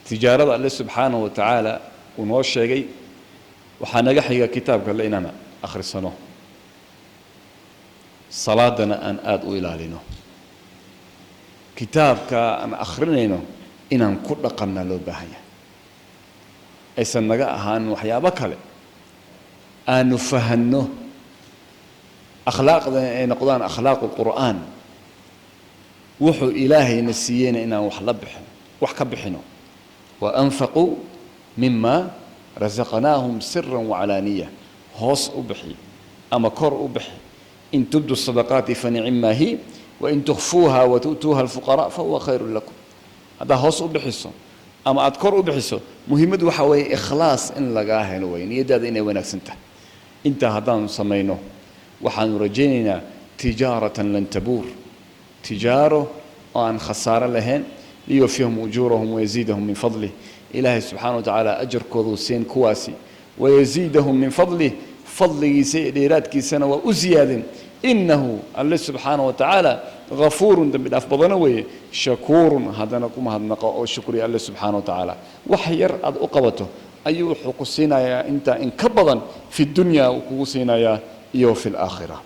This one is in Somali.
Tijaarada Alle subxaanahu wa tacaala uu noo sheegay waxaa naga xiga kitaabka Alle inaan akhrisano, salaadana aan aada u ilaalino, kitaabka aan akhrinayno inaan ku dhaqanna loo baahan yahay, aysan naga ahaanin waxyaabo kale, aanu fahanno akhlaaqdan ay noqdaan akhlaaqu lqur'aan. Wuxuu Ilaahayna siiyeyna inaan wax la bixino, wax ka bixino. Wa anfaquu mima rasaqnaahum siran wacalaaniya. Hoos u bixi ama kor u bixi. In tubdu sadaqaati fanicima hi, wain tukhfuuha watu'tuuha alfuqaraa fahuwa khayrun lakum. Haddaad hoos u bixiso ama aad kor u bixiso, muhiimaddu waxaa weeye ikhlaas in lagaa helo wey, niyaddaada inay wanaagsan tahay. Intaa haddaanu samayno, waxaanu rajaynaynaa tijaaratan lan tabuur, tijaaro oo aan khasaaro lahayn. Liyuwafiyahum ujuurahum wayaziidahum min fadlih. Ilaahay subxaana wa tacaala ajarkooduu siin kuwaasi, wayaziidahum min fadlih, fadligiisa iyo dheeraadkiisana waa u ziyaadin. Innahu Alle subxaana wa tacaala ghafuurun, dembi dhaaf badano weeye, shakuurun, haddana ku mahadnaqo oo shukriya Alle subxaana wa tacaala. Wax yar aad u qabato ayuu wuxuu ku siinayaa intaa in ka badan fi dunya uu kugu siinayaa iyo fi laakhira.